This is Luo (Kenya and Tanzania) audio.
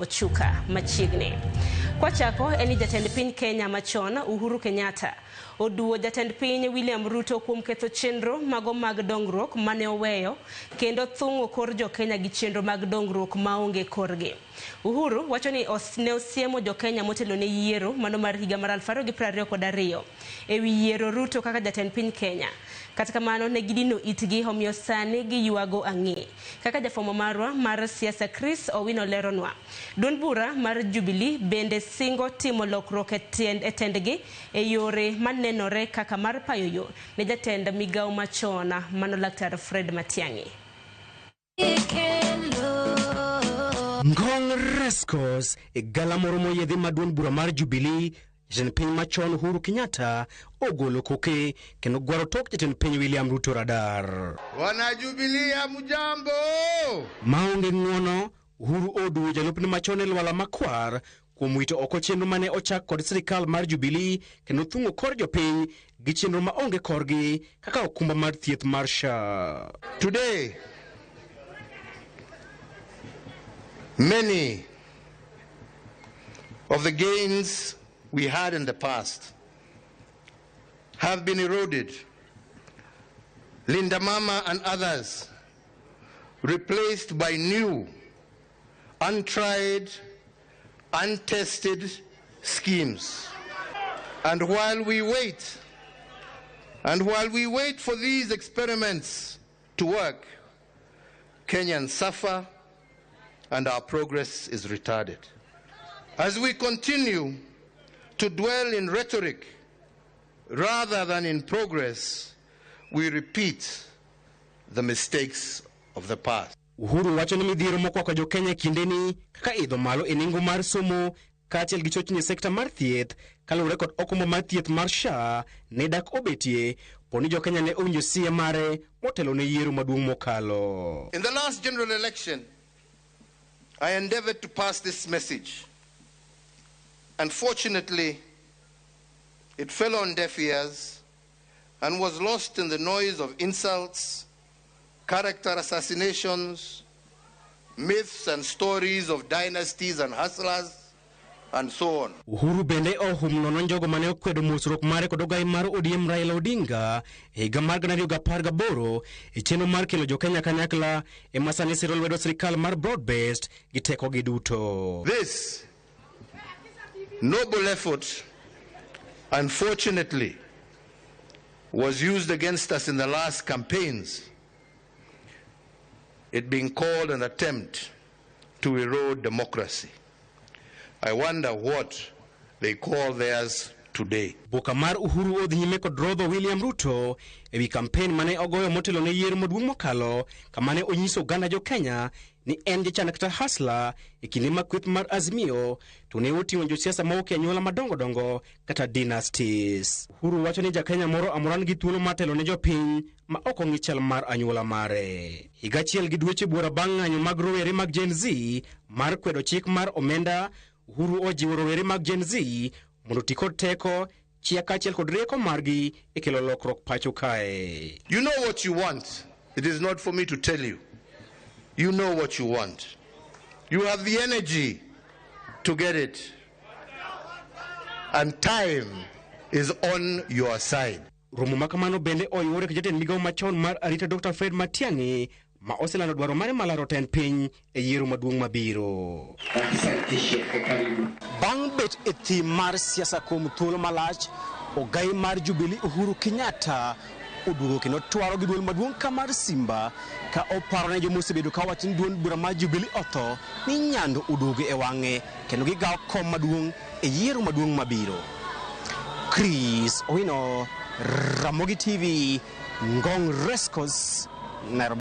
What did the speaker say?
Ochuka machiegni. Kwachako en ni jatend piny Kenya machon Uhuru Kenyatta oduwo jatend piny William Ruto kuom ketho chenro mago mag dongruok mane oweyo kendo thung'o kor jo Kenya gi chenro mag dongruok maonge korgi. Uhuru wacho ni ne osiemo jo Kenya motelo ne yiero mano mar higa mar 2022 e wi yiero Ruto kaka jatend piny Kenya. Kata kamano ne gidino itgi omiyo sani giywago ang'e. Kaka jafwambo marwa mar siasa Chris Owino leronwa. Duond bura mar Jubilee bende singo timo lokruok e tendgi e yore manenore kaka mar payo yo ne jatend migawo machon mano Laktar Fred Matiang'i. Ngong Racecourse e galamoro moyiedhi ma duond bura mar Jubilee jatend piny machon Uhuru Kenyatta ogolo koke kendo gwaro tok jatend piny William Ruto radar. Wana Jubilee hamjambo. Maonge ng'uono, Uhuru oduwo jalupne machon e lwala makwar kuom wito oko chenro mane ochak kod sirikal mar Jubilee kendo thung'o kor jopiny gi chenro maonge korgi kaka okumba mar thieth mar SHA. Today, many of the gains we had in the past have been eroded. Linda Mama and others replaced by new, untried, untested schemes. And while we wait, and while we wait for these experiments to work, Kenyans suffer and our progress is retarded. As we continue to dwell in rhetoric rather than in progress, we repeat the mistakes of the past. Uhuru wacho ni midhiero mokwako jo-Kenya e kindeni kaka idho malo e nengo mar somo kaachiel gi chochni e sekta mar thieth kaluwore kod okumba mar thieth mar SHA ne dak obetie po ni jo-Kenya ne owinjo siye mare motelo ne yiero maduong' mokalo. In the last general election, I endeavored to pass this message. Unfortunately, it fell on deaf ears and was lost in the noise of insults, character assassinations, myths and stories of dynasties and hustlers, and so on. Uhuru bende ohum nono jogo mane okwedo mosruok mare kod ogai mar ODM Raila Odinga e higa mar 2018 e chenro mar kelo jo-Kenya kanyakla ema sani siro lwedo sirikal mar broad based gi tekogi duto. This noble effort, unfortunately, was used against us in the last campaigns, it being called an attempt to erode democracy. I wonder what they call theirs today. Boka mar Uhuru odhi nyime kod rodho William Ruto ewi kampen mane ogoyo motelo ne yiero maduong' mokalo kama ne onyiso oganda jo-Kenya ni en jachan kata hustler e kinde ma kweth mar Azimio to ne oting'o josiasa mawuok e anyuola madongo dongo kata dynasties. Uhuru wacho ni ja-Kenya moro amora nigi thuolo mar telo ne jopiny ma ok ong'i chal mar anyuola mare. Higa achiel gi dweche buora bang' ng'anyo mag rowere mag Gen Z mar kwedo chik mar omenda, Uhuru ojiwo rowere mag Gen Z mondo oti kod teko, chia kaachiel kod rieko margi e kelo lokruok pacho kae. You know what you want. It is not for me to tell you. You know what you want. You have the energy to get it. And time is on your side. Romo ma kamano bende oyuore gi jatend migawo machon mar arita Dr. Fred Matiang'i ma oselando dwaro mare mar laro tend piny e yiero maduong' mabiro. Bang' bet e thim mar siasa kuom thuolo malach, ogai mar Jubilee Uhuru Kenyatta oduogo kendo twaro gi duol maduong' ka mar Simba ka oparo ne joma osebedo ka wacho ni duond bura mar Jubilee otho ni nyando oduogo e wang'e kendo gigawo kom maduong' e yiero maduong' mabiro. Chris Owino, Ramogi TV, Ngong Racecourse, Nairobi.